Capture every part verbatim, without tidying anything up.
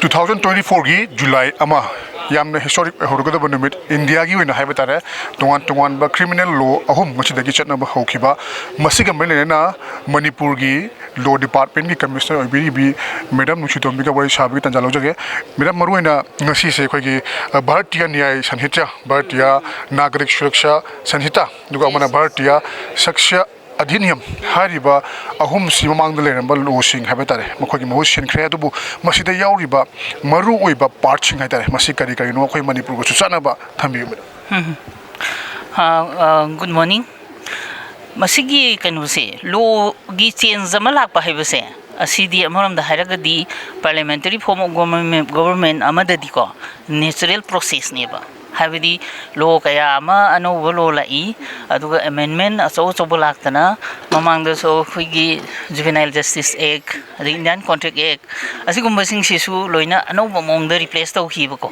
Two thousand twenty ꯐꯣꯔꯒꯤ July ꯑꯃ, ꯌꯥꯝꯅ ꯍꯤꯁꯇꯣꯔꯤꯛ ꯑꯣꯏꯍꯧꯔꯒꯗꯕ ꯅꯨꯃꯤꯠ, ꯏꯟꯗꯤꯌꯥꯒꯤ ꯑꯣꯏꯅ ꯍꯥꯏꯕ ꯇꯥꯔꯦ꯫ ꯇꯣꯉꯥꯟ ꯇꯣꯉꯥꯟꯕ ꯀ꯭ꯔꯤꯃꯤꯅꯦꯜ ꯂꯣ ꯑꯍꯨꯝ ꯃꯁꯤꯗꯒꯤ ꯆꯠꯅꯕ ꯍꯧꯈꯤꯕ꯫ ꯃꯁꯤꯒ ꯃꯔꯤ ꯂꯩꯅꯅ ꯃꯅꯤꯄꯨꯔꯒꯤ ꯂꯣ ꯗꯤꯄꯥꯔꯠꯃꯦꯟꯒꯤ ꯀꯃꯤꯁꯅꯔ ꯑꯣꯏꯕꯤꯔꯤꯕꯤ ꯃꯦꯗꯥꯝ ꯅꯨꯡꯁꯤꯇꯣꯝꯕꯤꯒ ꯋꯥꯔꯤ ꯁꯥꯕꯒꯤ ꯇꯥꯟꯖꯥ ꯂꯧꯖꯒꯦ꯫ ꯃꯦꯗꯥꯝ, ꯃꯔꯨꯑꯣꯏꯅ ꯉꯁꯤꯁꯦ ꯑꯩꯈꯣꯏꯒꯤ, ꯑ, ꯚꯥꯔꯇꯤꯌꯥ ꯅ꯭ꯌꯥꯌ ꯁꯟꯍꯤꯇꯥ, ꯚꯥꯔꯇꯤꯌꯥ ꯅꯥꯒꯔꯤꯛ ꯁꯨꯔꯛꯁꯥ ꯁꯟꯍꯤꯇꯥ, ꯑꯗꯨꯒ ꯑꯃꯅ ꯚꯥꯔꯇꯤꯌꯥ ꯁꯛꯁ꯭ꯌ ꯑꯙꯤꯅꯤꯌꯝ ꯍꯥꯏꯔꯤꯕ ꯑꯍꯨꯝꯁꯤ ꯃꯃꯥꯡꯗ ꯂꯩꯔꯝꯕ ꯂꯣꯁꯤꯡ ꯍꯥꯏꯕ ꯇꯥꯔꯦ, ꯃꯈꯣꯏꯒꯤ ꯃꯍꯨꯠ ꯁꯤꯟꯈ꯭ꯔꯦ꯫ ꯑꯗꯨꯕꯨ ꯃꯁꯤꯗ ꯌꯥꯎꯔꯤꯕ ꯃꯔꯨ ꯑꯣꯏꯕ ꯄꯥꯔꯠꯁꯤꯡ ꯍꯥꯏ ꯇꯥꯔꯦ, ꯃꯁꯤ ꯀꯔꯤ ꯀꯔꯤꯅꯣ, ꯑꯩꯈꯣꯏ ꯃꯅꯤꯄꯨꯔꯒꯁꯨ ꯆꯥꯟꯅꯕ ꯊꯝꯕꯤꯌꯨ, ꯃꯦꯗꯥꯝ꯫ ꯎꯝ꯫ ꯑ, ꯑ, good morning꯫ ꯃꯁꯤꯒꯤ ꯀꯩꯅꯣꯁꯦ, ꯂꯣꯒꯤ ꯆꯦꯟꯖ ꯑꯃ ꯂꯥꯛꯄ ꯍꯥꯏꯕꯁꯦ, ꯑꯁꯤꯗꯤ ꯑꯃꯔꯣꯝꯗ ꯍꯥꯏꯔꯒꯗꯤ parliamentary form of government, government ꯑꯃꯗꯗꯤꯀꯣ, natural processꯅꯦꯕ꯫ ꯍꯥꯏꯕꯗꯤ ꯂꯣ ꯀꯌꯥ ꯑꯃ, ꯑꯅꯧꯕ ꯂꯣ ꯂꯥꯛꯏ, ꯑꯗꯨꯒ ꯑꯦꯃꯦꯟꯃꯦꯟ ꯑꯆꯧ ꯑꯆꯧꯕ ꯂꯥꯛꯇꯅ, ꯃꯃꯥꯡꯗꯁꯨ ꯑꯩꯈꯣꯏꯒꯤ Juvenile Justice Act, ꯑꯗꯩ Indian Contract Act, ꯑꯁꯤꯒꯨꯝꯕꯁꯤꯡꯁꯤꯁꯨ ꯂꯣꯏꯅ ꯑꯅꯧꯕ ꯃꯑꯣꯡꯗ ꯔꯤꯄ꯭ꯂꯦꯁ ꯇꯧꯈꯤꯕꯀꯣ꯫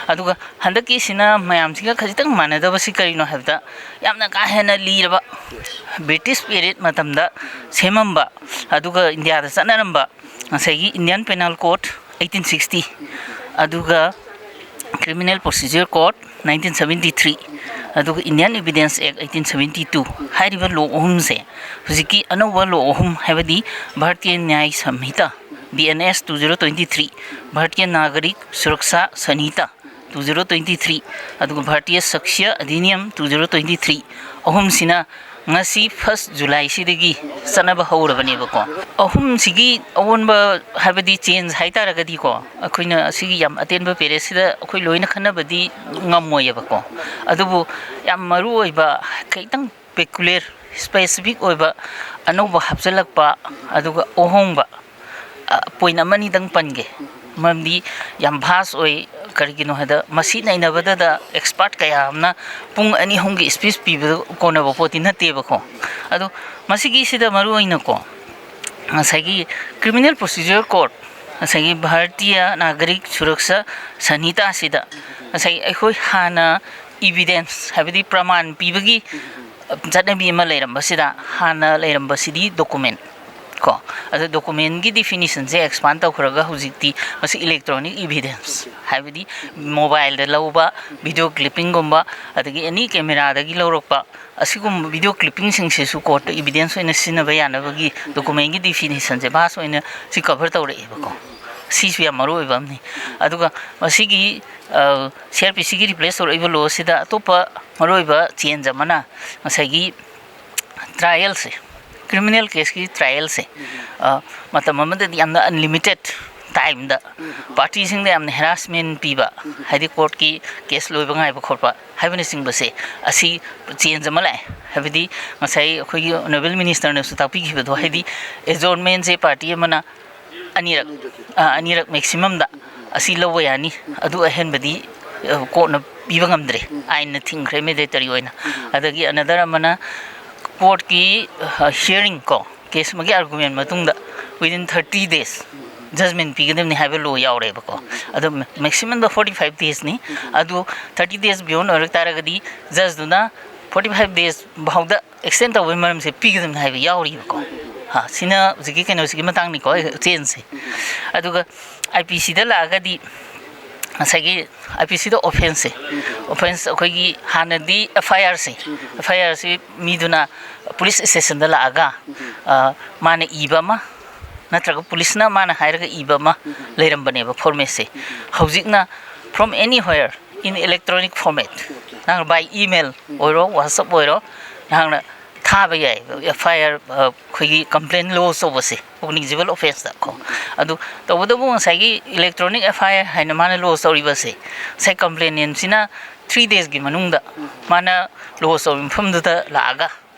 ꯑꯗꯨꯒ ꯍꯟꯗꯛꯀꯤꯁꯤꯅ ꯃꯌꯥꯝꯁꯤꯒ ꯈꯖꯤꯛꯇꯪ ꯃꯥꯟꯅꯗꯕꯁꯤ ꯀꯔꯤꯅꯣ ꯍꯥꯏꯕꯗ, ꯌꯥꯝꯅ ꯀꯥ ꯍꯦꯟꯅ ꯂꯤꯔꯕ ꯕ꯭ꯔꯤꯇꯤꯁ ꯄꯤꯔꯤꯌꯠ ꯃꯇꯝꯗ ꯁꯦꯝꯃꯝꯕ, ꯑꯗꯨꯒ ꯏꯟꯗꯤꯌꯥꯗ ꯆꯠꯅꯔꯝꯕ ꯉꯁꯥꯏꯒꯤ Indian Penal Code eighteen sixty, ꯑꯗꯨꯒ Criminal Procedure Code nineteen seventy three, ꯑꯗꯨꯒ Indian Evidence Act eighteen seventy two ꯍꯥꯏꯔꯤꯕ ꯂꯣ ꯑꯍꯨꯝꯁꯦ, ꯍꯧꯖꯤꯛꯀꯤ ꯑꯅꯧꯕ ꯂꯣ ꯑꯍꯨꯝ, ꯍꯥꯏꯕꯗꯤ Bharatiya ꯅ꯭ꯌꯥꯌ ꯁꯝꯍꯤꯇꯥ, B N S two zero twenty three, Bharatiya ꯅꯥꯒꯔꯤꯛ Suraksha ꯁꯟꯍꯤꯇꯥ two zero twenty three, ꯑꯗꯨꯒ Bharatiya ꯁꯛꯁ꯭ꯌ ꯑꯙꯤꯅꯤꯌꯝ two zero twenty three, ꯑꯍꯨꯝꯁꯤꯅ ꯉꯁꯤ first ꯖꯨꯂꯥꯏꯁꯤꯗꯒꯤ ꯆꯠꯅꯕ ꯍꯧꯔꯕꯅꯦꯕꯀꯣ꯫ ꯑꯍꯨꯝꯁꯤꯒꯤ ꯑꯑꯣꯟꯕ, ꯍꯥꯏꯕꯗꯤ ꯆꯦꯟꯖ ꯍꯥꯏꯇꯥꯔꯒꯗꯤꯀꯣ, ꯑꯩꯈꯣꯏꯅ ꯑꯁꯤꯒꯤ ꯌꯥꯝ ꯑꯇꯦꯟꯕ ꯄꯦꯔꯦꯖꯁꯤꯗ ꯑꯩꯈꯣꯏ ꯂꯣꯏꯅ ꯈꯟꯅꯕꯗꯤ ꯉꯝꯃꯣꯏꯌꯦꯕꯀꯣ꯫ ꯑꯗꯨꯕꯨ ꯌꯥꯝ ꯃꯔꯨ ꯑꯣꯏꯕ, ꯈꯤꯇꯪ ꯄꯦꯀꯨꯂꯔ, ꯁ꯭ꯄꯦꯁꯤꯐꯤꯛ ꯑꯣꯏꯕ ꯑꯅꯧꯕ ꯍꯥꯞꯆꯤꯜꯂꯛꯄ, ꯑꯗꯨꯒ ꯑꯍꯣꯡꯕ, ꯑ, ꯄꯣꯏꯟ ꯑꯃꯅꯤꯗꯪ ꯄꯟꯒꯦ, ꯃꯔꯝꯗꯤ ꯌꯥꯝ ꯚꯥꯁ ꯑꯣꯏ꯫ ꯀꯔꯤꯒꯤꯅꯣ ꯍꯥꯏꯗ, ꯃꯁꯤ ꯅꯩꯅꯕꯗꯗ ꯑꯦꯛꯁꯄꯥꯔꯠ ꯀꯌꯥ ꯑꯃꯅ ꯄꯨꯡ ꯑꯅꯤ ꯑꯍꯨꯝꯒꯤ ꯁ꯭ꯄꯤꯆ ꯄꯤꯕꯗ ꯀꯣꯟꯅꯕ ꯄꯣꯠꯇꯤ ꯅꯠꯇꯦꯕꯀꯣ꯫ ꯑꯗꯣ ꯃꯁꯤꯒꯤꯁꯤꯗ ꯃꯔꯨ ꯑꯣꯏꯅꯀꯣ, ꯉꯁꯥꯏꯒꯤ Criminal Procedure Code, ꯉꯁꯥꯏꯒꯤ ꯚꯥꯔꯇꯤꯌ ꯅꯥꯒꯔꯤꯛ ꯁꯨꯔꯛꯁꯥ ꯁꯟꯍꯤꯇꯥꯁꯤꯗ ꯉꯁꯥꯏ ꯑꯩꯈꯣꯏ ꯍꯥꯟꯅ ꯏꯕꯤꯗꯦꯟꯁ, ꯍꯥꯏꯕꯗꯤ ꯄ꯭ꯔꯃꯥꯟ ꯄꯤꯕꯒꯤ ꯆꯠꯅꯕꯤ ꯑꯃ ꯂꯩꯔꯝꯕꯁꯤꯗ, ꯍꯥꯟꯅ ꯂꯩꯔꯝꯕꯁꯤꯗꯤ ꯗꯣꯀꯨꯃꯦꯟ, ꯀꯣ꯫ ꯑꯗꯣ documentꯀꯤ definitionꯁꯦ expand ꯇꯧꯈ꯭ꯔꯒ ꯍꯧꯖꯤꯛꯇꯤ ꯃꯁꯤ electronic evidence, ꯍꯥꯏꯕꯗꯤ mobileꯗ ꯂꯧꯕ video clippingꯒꯨꯝꯕ, ꯑꯗꯒꯤ any cameraꯗꯒꯤ ꯂꯧꯔꯛꯄ ꯑꯁꯤꯒꯨꯝꯕ video clippingꯁꯤꯡꯁꯤꯁꯨ courtꯇ evidence ꯑꯣꯏꯅ ꯁꯤꯖꯤꯟꯅꯕ ꯌꯥꯅꯕꯒꯤ documentꯀꯤ definitionꯁꯦ vast ꯑꯣꯏꯅ ꯁꯤ cover ꯇꯧꯔꯛꯑꯦꯕꯀꯣ꯫ ꯁꯤꯁꯨ ꯌꯥꯝ ꯃꯔꯨ ꯑꯣꯏꯕ ꯑꯃꯅꯤ꯫ ꯑꯗꯨꯒ ꯃꯁꯤꯒꯤ, ꯑ, CrPCꯒꯤ replace ꯇꯧꯔꯛꯏꯕ lawꯁꯤꯗ ꯑꯇꯣꯞꯄ ꯃꯔꯨꯑꯣꯏꯕ change ꯑꯃꯅ ꯉꯁꯥꯏꯒꯤ trialꯁꯦ, criminal caseꯀꯤ trialꯁꯦ, ꯑ, ꯃꯇꯝ ꯑꯃꯗꯗꯤ ꯌꯥꯝꯅ unlimited timeꯗ partyꯁꯤꯡꯗ ꯌꯥꯝꯅ harassment ꯄꯤꯕ, ꯍꯥꯏꯗꯤ courtꯀꯤ case ꯂꯣꯏꯕ ꯉꯥꯏꯕ ꯈꯣꯠꯄ ꯍꯥꯏꯕꯅꯆꯤꯡꯕꯁꯦ, ꯑꯁꯤ change ꯑꯃ ꯂꯥꯛꯑꯦ꯫ ꯍꯥꯏꯕꯗꯤ ꯉꯁꯥꯏ ꯑꯩꯈꯣꯏꯒꯤ honourable ministerꯅꯁꯨ ꯇꯥꯛꯄꯤꯈꯤꯕꯗꯣ, ꯍꯥꯏꯗꯤ adjournmentꯁꯦ party ꯑꯃꯅ ꯑꯅꯤꯔꯛ, ꯑꯥ, ꯑꯅꯤꯔꯛ maximumꯗ ꯑꯁꯤ ꯂꯧꯕ ꯌꯥꯅꯤ, ꯑꯗꯨ ꯑꯍꯦꯟꯕꯗꯤ, ꯑ, courtꯅ ꯄꯤꯕ ꯉꯝꯗ꯭ꯔꯦ, ꯑꯥꯏꯟꯅ ꯊꯤꯡꯈ꯭ꯔꯦ mandatory ꯑꯣꯏꯅ꯫ ꯑꯗꯒꯤ another ꯑꯃꯅ courtꯀꯤ, ꯑ, hearing ꯀꯣ, case ꯑꯃꯒꯤ argument ꯃꯇꯨꯡꯗ within thirty days judgment ꯄꯤꯒꯗꯕꯅꯤ ꯍꯥꯏꯕ law ꯌꯥꯎꯔꯦꯕꯀꯣ꯫ ꯑꯗꯣ maximumꯗ forty five daysꯅꯤ꯫ ꯑꯗꯨ thirty days beyond ꯑꯣꯏꯔꯛ ꯇꯥꯔꯒꯗꯤ judgeꯗꯨꯅ forty five days ꯐꯥꯎꯗ extend ꯇꯧꯕꯒꯤ ꯃꯔꯝꯁꯦ ꯄꯤꯒꯗꯕꯅꯤ ꯍꯥꯏꯕ ꯌꯥꯎꯔꯤꯕꯀꯣ꯫ ꯍꯥ, ꯁꯤꯅ ꯍꯧꯖꯤꯛꯀꯤ ꯀꯩꯅꯣꯁꯤꯒꯤ ꯃꯇꯥꯡꯅꯤꯀꯣ, changeꯁꯦ꯫ ꯑꯗꯨꯒ IPCꯗ ꯂꯥꯛꯑꯒꯗꯤ ꯉꯁꯥꯏꯒꯤ IPCꯗ offenceꯁꯦ, offence ꯑꯩꯈꯣꯏꯒꯤ ꯍꯥꯟꯅꯗꯤ FIRꯁꯦ, FIRꯁꯤ ꯃꯤꯗꯨꯅ police stationꯗ ꯂꯥꯛꯑꯒ, ꯑ, ꯃꯥꯅ ꯏꯕ ꯑꯃ ꯅꯠꯇ꯭ꯔꯒ policeꯅ ꯃꯥꯅ ꯍꯥꯏꯔꯒ ꯏꯕ ꯑꯃ ꯂꯩꯔꯝꯕꯅꯦꯕ formatꯁꯦ꯫ ꯍꯧꯖꯤꯛꯅ from anywhere in electronic format, ꯅꯍꯥꯛꯅ by email ꯑꯣꯏꯔꯣ, WhatsApp ꯑꯣꯏꯔꯣ, ꯅꯍꯥꯛꯅ ꯊꯥꯕ ꯌꯥꯏ꯫ FIR, ꯑ, ꯑꯩꯈꯣꯏꯒꯤ complaint lodge ꯇꯧꯕꯁꯦ, cognizable offenceꯇ ꯀꯣ꯫ ꯑꯗꯨ ꯇꯧꯕꯇꯕꯨ ꯉꯁꯥꯏꯒꯤ electronic FIR ꯍꯥꯏꯅ ꯃꯥꯅ lodge ꯇꯧꯔꯤꯕꯁꯦ, ꯉꯁꯥꯏ complainantꯁꯤꯅ three daysꯀꯤ ꯃꯅꯨꯡꯗ ꯃꯥꯅ lodge ꯇꯧꯔꯤꯕ ꯃꯐꯝꯗꯨꯗ ꯂꯥꯛꯑꯒ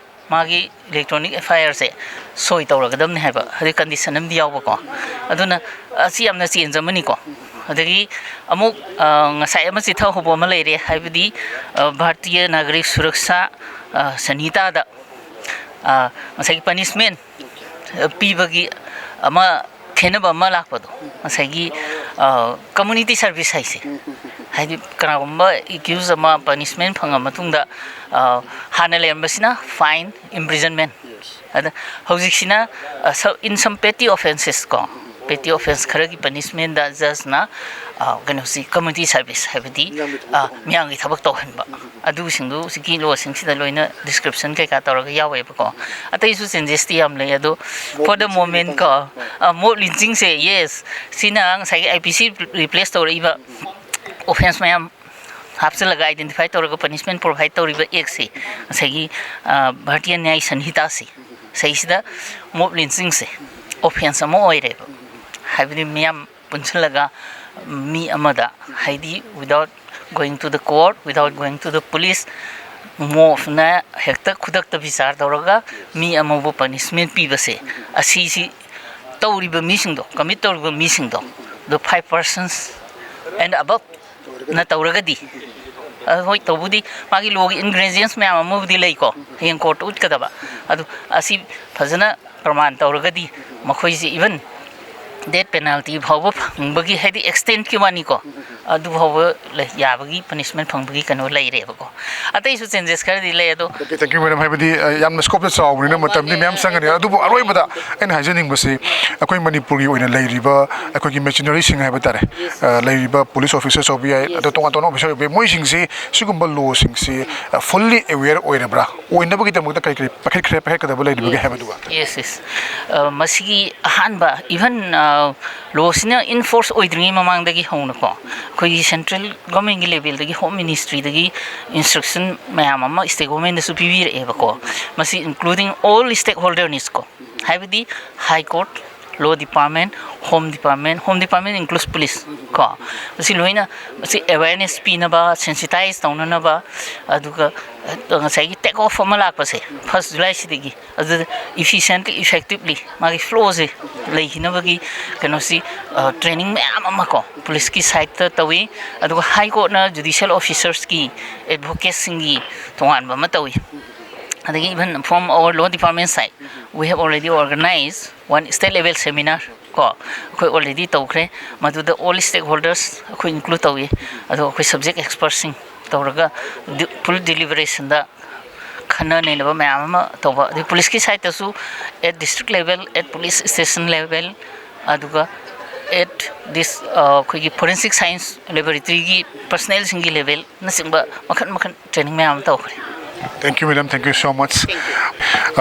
ꯃꯥꯒꯤ electronic FIRꯁꯦ ꯁꯣꯏ ꯇꯧꯔꯒꯗꯕꯅꯤ ꯍꯥꯏꯕ, ꯍꯥꯏꯗꯤ condition ꯑꯃꯗꯤ ꯌꯥꯎꯕꯀꯣ꯫ ꯑꯗꯨꯅ ꯑꯁꯤ ꯌꯥꯝꯅ change ꯑꯃꯅꯤꯀꯣ꯫ ꯑꯗꯒꯤ ꯑꯃꯨꯛ, ꯑ, ꯉꯁꯥꯏ ꯑꯃ ꯆꯤꯊꯍꯧꯕ ꯑꯃ ꯂꯩꯔꯦ, ꯍꯥꯏꯕꯗꯤ, ꯑ, ꯚꯥꯔꯇꯤꯌ ꯅꯥꯒꯔꯤꯛ ꯁꯨꯔꯛꯁꯥ, ꯑ, ꯁꯅꯤꯇꯥꯗ, ꯑ, ꯉꯁꯥꯏꯒꯤ punishment, ꯑ, ꯄꯤꯕꯒꯤ ꯑꯃ ꯈꯦꯠꯅꯕ ꯑꯃ ꯂꯥꯛꯄꯗꯣ, ꯉꯁꯥꯏꯒꯤ, ꯑ, community service ꯍꯥꯏꯁꯦ, ꯍꯥꯏꯗꯤ ꯀꯅꯥꯒꯨꯝꯕ accused ꯑꯃ punishment ꯐꯪꯉ ꯃꯇꯨꯡꯗ, ꯑ, ꯍꯥꯟꯅ ꯂꯩꯔꯝꯕꯁꯤꯅ fine, imprisonment, ꯑꯗ ꯍꯧꯖꯤꯛꯁꯤꯅ, ꯑ, ꯁ-, in some petty offences ꯀꯣ, ꯄꯦꯇꯤ ꯑꯣꯐꯦꯟꯁ ꯈꯔꯒꯤ ꯄꯅꯤꯁꯃꯦꯟꯗ ꯖꯁꯅ, ꯑ, ꯀꯩꯅꯣꯁꯤ, ꯀꯝꯃ꯭ꯌꯨꯅꯤꯇꯤ ꯁꯥꯔꯚꯤꯁ, ꯍꯥꯏꯕꯗꯤ, ꯑ, ꯃꯤꯌꯥꯝꯒꯤ ꯊꯕꯛ ꯇꯧꯍꯟꯕ, ꯑꯗꯨꯁꯤꯡꯗꯨ ꯍꯧꯖꯤꯛꯀꯤ ꯂꯣꯁꯤꯡꯁꯤꯗ ꯂꯣꯏꯅ ꯗꯤꯁꯀ꯭ꯔꯤꯞꯁꯟ ꯀꯩꯀꯥ ꯇꯧꯔꯒ ꯌꯥꯎꯋꯦꯕꯀꯣ꯫ ꯑꯇꯩꯁꯨ ꯆꯦꯟꯖꯦꯁꯇꯤ ꯌꯥꯝ ꯂꯩ, ꯑꯗꯣ for the moment ꯀꯣ, ꯑ, ꯃꯣꯕ ꯂꯤꯟꯆꯤꯡꯁꯦ, ꯌꯦꯁ, ꯁꯤꯅ ꯉꯁꯥꯏꯒꯤ ꯑꯥꯏ ꯄꯤ ꯁꯤ ꯔꯤꯄ꯭ꯂꯦꯁ ꯇꯧꯔꯛꯏꯕ ꯑꯣꯐꯦꯟꯁ ꯃꯌꯥꯝ ꯍꯥꯞꯆꯤꯜꯂꯒ, ꯑꯥꯏꯗꯦꯟꯇꯤꯐꯥꯏ ꯇꯧꯔꯒ ꯄꯅꯤꯁꯃꯦꯟ ꯄ꯭ꯔꯣꯚꯥꯏꯗ ꯇꯧꯔꯤꯕ ꯑꯦꯛꯁꯦ, ꯉꯁꯥꯏꯒꯤ, ꯑ, ꯚꯥꯔꯇꯤꯌꯥ ꯅ꯭ꯌꯥꯌ ꯁꯟꯍꯤꯇꯥꯁꯦ, ꯁꯤꯗꯩꯁꯤꯗ ꯃꯣꯕ ꯂꯤꯟꯆꯤꯡꯁꯦ ꯑꯣꯐꯦꯟꯁ ꯑꯃ ꯑꯣꯏꯔꯦꯕ꯫ ꯍꯥꯏꯕꯗꯤ ꯃꯤꯌꯥꯝ ꯄꯨꯟꯁꯤꯜꯂꯒ ꯃꯤ ꯑꯃꯗ, ꯍꯥꯏꯗꯤ without going to the court, without going to the police, ꯃꯣꯕꯅ ꯍꯦꯛꯇ ꯈꯨꯗꯛꯇ ꯕꯤꯆꯥꯔ ꯇꯧꯔꯒ ꯃꯤ ꯑꯃꯕꯨ ꯄꯅꯤꯁꯃꯦꯟ ꯄꯤꯕꯁꯦ, ꯑꯁꯤꯁꯤ ꯇꯧꯔꯤꯕ ꯃꯤꯁꯤꯡꯗꯣ, ꯀꯃꯤꯠ ꯇꯧꯔꯤꯕ ꯃꯤꯁꯤꯡꯗꯣ, the five persons and above ꯅ ꯇꯧꯔꯒꯗꯤ, ꯑ, ꯍꯣꯏ, ꯇꯧꯕꯨꯗꯤ ꯃꯥꯒꯤ ꯂꯣꯒꯤ ꯏꯟꯒ꯭ꯔꯦꯗꯤꯌꯦꯟꯁ ꯃꯌꯥꯝ ꯑꯃꯕꯨꯗꯤ ꯂꯩꯀꯣ, ꯍꯌꯦꯡ ꯀꯣꯔꯠꯇ ꯎꯠꯀꯗꯕ꯫ ꯑꯗꯨ ꯑꯁꯤ ꯐꯖꯅ ꯄ꯭ꯔꯃꯥꯟ ꯇꯧꯔꯒꯗꯤ ꯃꯈꯣꯏꯁꯦ ꯏꯚꯟ ꯗꯦꯠ ꯄꯦꯅꯥꯜꯇꯤ ꯐꯥꯎꯕ ꯐꯪꯕꯒꯤ, ꯍꯥꯏꯗꯤ ꯑꯦꯛꯁꯇꯦꯟꯀꯤ ꯋꯥꯅꯤꯀꯣ, ꯑꯗꯨ ꯐꯥꯎꯕ ꯂꯩ, ꯌꯥꯕꯒꯤ, ꯄꯅꯤꯁꯃꯦꯟ ꯐꯪꯕꯒꯤ ꯀꯩꯅꯣ ꯂꯩꯔꯦꯕꯀꯣ꯫ ꯑꯇꯩꯁꯨ ꯆꯦꯟꯖꯦꯁ ꯈꯔꯗꯤ ꯂꯩ, ꯑꯗꯣ Okay, thank you, madam. ꯍꯥꯏꯕꯗꯤ, ꯑ, ꯌꯥꯝꯅ ꯁ꯭ꯀꯣꯞꯇ ꯆꯥꯎꯕꯅꯤꯅ ꯃꯇꯝꯗꯤ ꯃꯌꯥꯝ ꯆꯪꯒꯅꯤ, ꯑꯗꯨꯕꯨ ꯑꯔꯣꯏꯕꯗ ꯑꯩꯅ ꯍꯥꯏꯖꯅꯤꯡꯕꯁꯤ, ꯑꯩꯈꯣꯏ ꯃꯅꯤꯄꯨꯔꯒꯤ ꯑꯣꯏꯅ ꯂꯩꯔꯤꯕ, ꯑꯩꯈꯣꯏꯒꯤ ꯃꯦꯆꯤꯅꯔꯤꯁꯤꯡ ꯍꯥꯏꯕ ꯇꯥꯔꯦ, ꯑ, ꯂꯩꯔꯤꯕ ꯄꯨꯂꯤꯁ ꯑꯣꯐꯤꯁꯔꯁ ꯑꯣꯏꯕ ꯌꯥꯏ, ꯑꯗꯣ ꯇꯣꯉꯥꯟ ꯇꯣꯉꯥꯟꯕ ꯑꯣꯐꯤꯁꯔ ꯑꯣꯏꯕ ꯌꯥꯏ, ꯃꯣꯏꯁꯤꯡꯁꯤ ꯁꯤꯒꯨꯝꯕ ꯂꯣꯁꯤꯡꯁꯤ, ꯑ, ꯐꯨꯜꯂꯤ ꯑꯦꯋꯦꯌꯔ ꯑꯣꯏꯔꯕ꯭ꯔꯥ? ꯑꯣꯏꯅꯕꯒꯤꯗꯃꯛꯇ ꯀꯔꯤ ꯀꯔꯤ ꯄꯥꯏꯈꯠꯈ꯭ꯔꯦ, ꯄꯥꯏꯈꯠꯀꯗꯕ ꯂꯩꯔꯤꯕꯒꯦ ꯍꯥꯏꯕꯗꯨꯒ? Yes, yes. ꯑ, ꯃꯁꯤꯒꯤ ꯑꯍꯥꯟꯕ, ꯏꯚꯟ, ꯑ, ꯂꯣꯁꯤꯅ ꯏꯟꯐꯣꯔꯁ ꯑꯣꯏꯗ꯭ꯔꯤꯉꯩ ꯃꯃꯥꯡꯗꯒꯤ ꯍꯧꯅꯀꯣ, ꯑꯩꯈꯣꯏꯒꯤ ꯁꯦꯟꯇ꯭ꯔꯦꯜ ꯒꯣꯔꯃꯦꯟꯒꯤ ꯂꯦꯚꯦꯜꯗꯒꯤ, ꯍꯣꯝ ꯃꯤꯅꯤꯁꯇ꯭ꯔꯤꯗꯒꯤ ꯏꯟꯁꯇ꯭ꯔꯛꯁꯟ ꯃꯌꯥꯝ ꯑꯃ ꯁ꯭ꯇꯦꯠ ꯒꯣꯔꯃꯦꯟꯗꯁꯨ ꯄꯤꯕꯤꯔꯛꯑꯦꯕꯀꯣ꯫ ꯃꯁꯤ including all stakeholderꯅꯤꯁꯀꯣ, ꯍꯥꯏꯕꯗꯤ high court, law department, home department, home department includes police ꯀꯣ, ꯃꯁꯤ ꯂꯣꯏꯅ, ꯃꯁꯤ ꯑꯦꯋꯦꯔꯅꯦꯁ ꯄꯤꯅꯕ, ꯁꯦꯟꯁꯤꯇꯥꯏꯁ ꯇꯧꯅꯅꯕ, ꯑꯗꯨꯒ, ꯑ, ꯉꯁꯥꯏꯒꯤ ꯇꯦꯛ ꯑꯣꯐ ꯑꯃ ꯂꯥꯛꯄꯁꯦ ꯐꯥꯔꯁ ꯖꯨꯂꯥꯏꯁꯤꯗꯒꯤ, ꯑꯗꯨꯗ ꯏꯐꯤꯁꯦꯟꯠꯂꯤ, ꯏꯐꯦꯛꯇꯤꯞꯂꯤ ꯃꯥꯒꯤ ꯐ꯭ꯂꯣꯁꯦ ꯂꯩꯈꯤꯅꯕꯒꯤ ꯀꯩꯅꯣꯁꯤ, ꯑ, ꯇ꯭ꯔꯦꯅꯤꯡ ꯃꯌꯥꯝ ꯑꯃ ꯀꯣ ꯄꯨꯂꯤꯁꯀꯤ ꯁꯥꯏꯠꯇ ꯇꯧꯏ꯫ ꯑꯗꯨꯒ ꯍꯥꯏ ꯀꯣꯔꯠꯅ ꯖꯨꯗꯤꯁꯤꯌꯦꯜ ꯑꯣꯐꯤꯁꯔꯁꯀꯤ, ꯑꯦꯗꯚꯣꯀꯦꯠꯁꯤꯡꯒꯤ ꯇꯣꯉꯥꯟꯕ ꯑꯃ ꯇꯧꯏ꯫ ꯑꯗꯒꯤ even from our law department side, we have already organized one state level seminar ꯀꯣ, ꯑꯩꯈꯣꯏ ꯑꯣꯜꯔꯦꯗꯤ ꯇꯧꯈ꯭ꯔꯦ꯫ ꯃꯗꯨꯗ ꯑꯣꯜ ꯁ꯭ꯇꯦꯛ ꯍꯣꯜꯗꯔꯁ ꯑꯩꯈꯣꯏ ꯏꯟꯀ꯭ꯂꯨꯗ ꯇꯧꯏ, ꯑꯗꯣ ꯑꯩꯈꯣꯏ ꯁꯕꯖꯦꯛ ꯑꯦꯛꯁꯄꯔꯠꯁꯤꯡ ꯇꯧꯔꯒ ꯗꯤ-, ꯐꯨꯜ ꯗꯤꯂꯤꯕꯔꯦꯁꯟꯗ ꯈꯟꯅ ꯅꯩꯅꯕ ꯃꯌꯥꯝ ꯑꯃ ꯇꯧꯕ, ꯑꯗꯩ ꯄꯨꯂꯤꯁꯀꯤ ꯁꯥꯏꯠꯇꯁꯨ at district level, at police station level, ꯑꯗꯨꯒ at this ꯑꯩꯈꯣꯏꯒꯤ forensic science laboratoryꯒꯤ personnelꯁꯤꯡꯒꯤ levelꯅꯆꯤꯡꯕ ꯃꯈꯜ ꯃꯈꯜ training ꯃꯌꯥꯝ ꯑꯃ ꯇꯧꯈ꯭ꯔꯦ꯫ Thank you, madam. Thank you so much.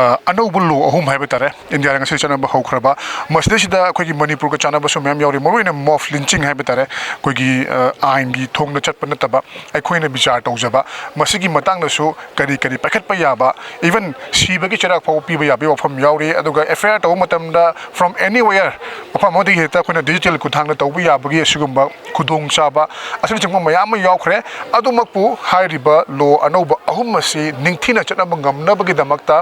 ꯑ, ꯑꯅꯧꯕ ꯂꯣ ꯑꯍꯨꯝ ꯍꯥꯏꯕ ꯇꯥꯔꯦ, ꯏꯟꯗꯤꯌꯥꯗ ꯉꯁꯤ ꯆꯠꯅꯕ ꯍꯧꯈ꯭ꯔꯕ, ꯃꯁꯤꯗꯩꯁꯤꯗ ꯑꯩꯈꯣꯏꯒꯤ ꯃꯅꯤꯄꯨꯔꯒ ꯆꯥꯟꯅꯕꯁꯨ ꯃꯌꯥꯝ ꯌꯥꯎꯔꯤ, ꯃꯔꯨꯑꯣꯏꯅ ꯃꯣꯐ ꯂꯤꯟꯆꯤꯡ ꯍꯥꯏꯕ ꯇꯥꯔꯦ, ꯑꯩꯈꯣꯏꯒꯤ ꯑ, ꯑꯥꯏꯟꯒꯤ ꯊꯣꯡꯗ ꯆꯠꯄ ꯅꯠꯇꯕ ꯑꯩꯈꯣꯏꯅ ꯕꯤꯆꯥꯔ ꯇꯧꯖꯕ, ꯃꯁꯤꯒꯤ ꯃꯇꯥꯡꯗꯁꯨ ꯀꯔꯤ ꯀꯔꯤ ꯄꯥꯏꯈꯠꯄ ꯌꯥꯕ, even ꯁꯤꯕꯒꯤ ꯆꯩꯔꯥꯛ ꯐꯥꯎꯕ ꯄꯤꯕ ꯌꯥꯕꯒꯤ ꯋꯥꯐꯝ ꯌꯥꯎꯔꯤ꯫ ꯑꯗꯨꯒ ꯑꯦꯐ ꯑꯥꯏ ꯑꯥꯔ ꯇꯧꯕ ꯃꯇꯝꯗ from anywhere, ꯃꯐꯝ ꯑꯃꯗꯒꯤ ꯍꯦꯛꯇ ꯑꯩꯈꯣꯏꯅ ꯗꯤꯖꯤꯇꯦꯜ ꯈꯨꯠꯊꯥꯡꯗ ꯇꯧꯕ ꯌꯥꯕꯒꯤ ꯑꯁꯤꯒꯨꯝꯕ ꯈꯨꯗꯣꯡꯆꯥꯕ ꯑꯁꯤꯅꯆꯤꯡꯕ ꯃꯌꯥꯝ ꯑꯃ ꯌꯥꯎꯈ꯭ꯔꯦ꯫ ꯑꯗꯨꯃꯛꯄꯨ ꯍꯥꯏꯔꯤꯕ ꯂꯣ ꯑꯅꯧꯕ ꯑꯍꯨꯝ ꯑꯁꯤ ꯅꯤꯡꯊꯤꯅ ꯆꯠꯅꯕ ꯉꯝꯅꯕꯒꯤꯗꯃꯛꯇ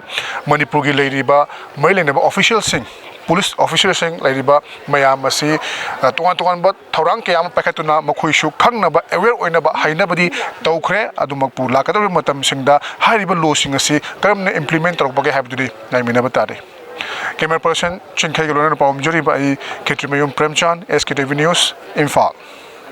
ꯃꯅꯤꯄꯨꯔꯒꯤ ꯂꯩꯔꯤꯕ ꯃꯔꯤ ꯂꯩꯅꯕ ꯑꯣꯐꯤꯁꯤꯌꯦꯜꯁꯤꯡ, ꯄꯨꯂꯤꯁ ꯑꯣꯐꯤꯁꯤꯌꯦꯜꯁꯤꯡ ꯂꯩꯔꯤꯕ ꯃꯌꯥꯝ ꯑꯁꯤ, ꯑ, ꯇꯣꯉꯥꯟ ꯇꯣꯉꯥꯟꯕ ꯊꯧꯔꯥꯡ ꯀꯌꯥ ꯑꯃ ꯄꯥꯏꯈꯠꯇꯨꯅ ꯃꯈꯣꯏꯁꯨ ꯈꯪꯅꯕ, ꯑꯦꯋꯦꯌꯔ ꯑꯣꯏꯅꯕ ꯍꯥꯏꯅꯕꯗꯤ ꯇꯧꯈ꯭ꯔꯦ꯫ ꯑꯗꯨꯃꯛꯄꯨ ꯂꯥꯛꯀꯗꯧꯔꯤꯕ ꯃꯇꯝꯁꯤꯡꯗ ꯍꯥꯏꯔꯤꯕ ꯂꯣꯁꯤꯡ ꯑꯁꯤ ꯀꯔꯝꯅ ꯏꯝꯄ꯭ꯂꯤꯃꯦꯟ ꯇꯧꯔꯛꯄꯒꯦ ꯍꯥꯏꯕꯗꯨꯗꯤ ꯉꯥꯏꯃꯤꯟꯅꯕ ꯇꯥꯔꯦ꯫ ꯀꯦꯃꯦꯔꯥ ꯄꯔꯁꯟ ꯆꯤꯡꯈꯩꯒ ꯂꯣꯏꯅꯅ ꯄꯥꯎ ꯍꯨꯝꯖꯔꯤꯕ ꯑꯩ ꯈꯦꯇ꯭ꯔꯤꯃꯌꯨꯝ ꯄ꯭ꯔꯦꯝꯆꯥꯟ, S K T V News, Imphal.